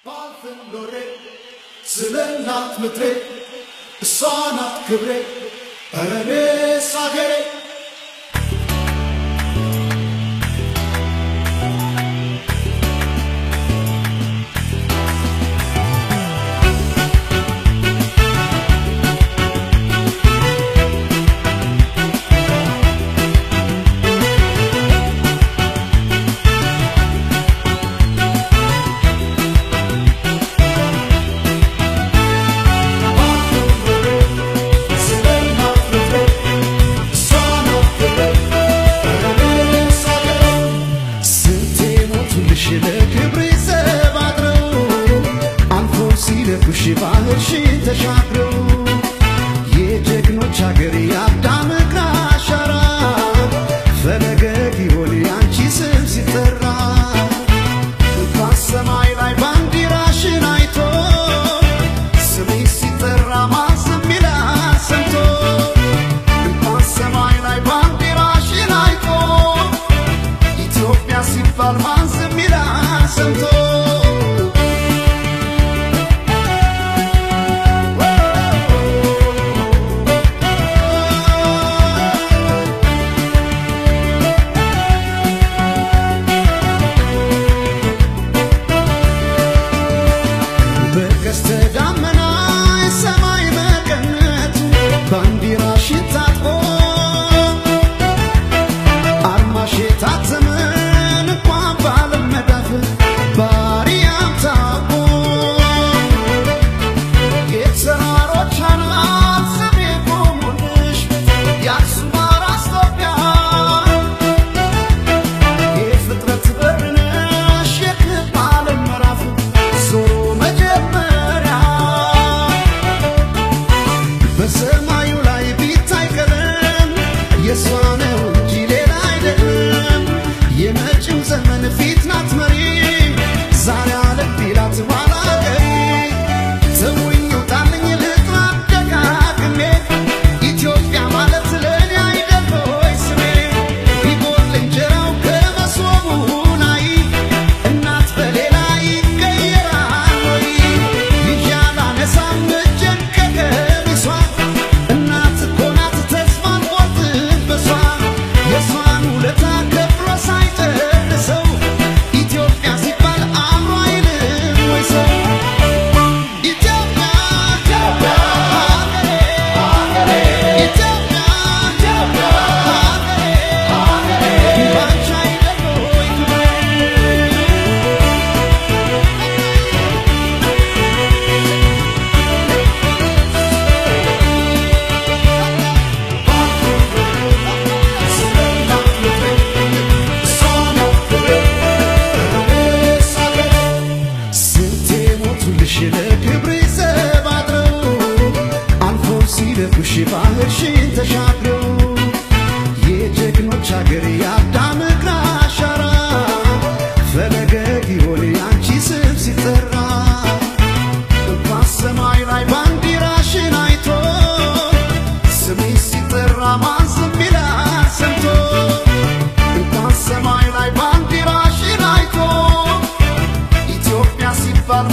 ባልፍንዶሬ ስለ እናት ምድሬ እሷ ናት ክብሬ ኧረ እኔስ አገሬ። ስለ እናት ምድሬ እሷ ናት ክብሬ ኧረ እኔስ አገሬ። ስንቴ ሞቱልሽ ለክብሬ ዘብ አድረው አልፎ ሲለኩሽ ባህርሽን ተሻግረው የጀግኖች አገር የአዳም እግር አሻራ ፈለገ ግዮን ያንቺ ስም ሲጠራ እንኳን ሰማይ ላይ ባንዲራሽን አይቶ ስምሽ ሲጠራ ማን ዝም ይላል ሰምቶ እንኳን ሰማይ ላይ ባንዲራሽን አይቶ ኢትዮጵያ ሲባል ማን ዝም ይላል ሰምቶ። በቀስተ ደመና የሰማይ መቀነቱ ባንዲራሽን ታጥቆ አርማሽ የታተመን እንኳን በዓለም መዳፍ ባሪያም ታውቆ የተራሮች አናት ስሜ ቆሙልሽ የአክሱም አራስ ኢትዮጵያ የፍጥረት በር ነሽ የክብ ዓለም ምዕራፍ ዞሮ መጀመሪያ በሰማዩ ላይ ቢታይ ቀለም የእሷ ነው እንጂ ሌላ አይደለም። የመጪው ዘመን ፊት ናት መሪ ዛሬ አለም ቢላት ኋላ ቀሪ። ተውኝ ውጣልኝ ልጥራ ደጋግሜ ኢትዮጵያ ማለት ለእኔ አይደል ሆይ ስሜ። ቢጎል እንጀራው ከመሶቡ ላይ እናት በሌላ ይቀየራል ወይ? ይዤ አላነሳም እጄን ከቀሚሷ እናት እኮ ናት ተስፋ አልቆርጥም በሷ። የሷን ውለታ ከፍሎ ሳይጨርሰው ኢትዮጵያ ሲባል አእምሮ አይልም ወይ ሰው? ኢትዮጵያ ኢትዮጵያ ሀገሬ ሀገሬ ኢትዮጵያ ኢትዮጵያ ሀገሬ ሀገሬ ባንቺ አይደል ወይ ክብሬ? ስለ እናት ምድሬ እሷ ናት ክብሬ ኧረ እኔስ አገሬ። ስንቴ ሞቱልሽ ለክብሬ ዘብ አድረው አልፎ ሲለኩሽ ባህርሽን ተሻግረው የጀግኖች አገር የአዳም እግር አሻራ ፈለገ ግዮን ያንቺ ስም ሲጠራ እንኳን ሰማይ ላይ ባንዲራሽን አይቶ ስምሽ ሲጠራ ማን ዝም ይላል ሰምቶ እንኳን ሰማይ ላይ ባንዲራሽን አይቶ ኢትዮጵያ ሲባል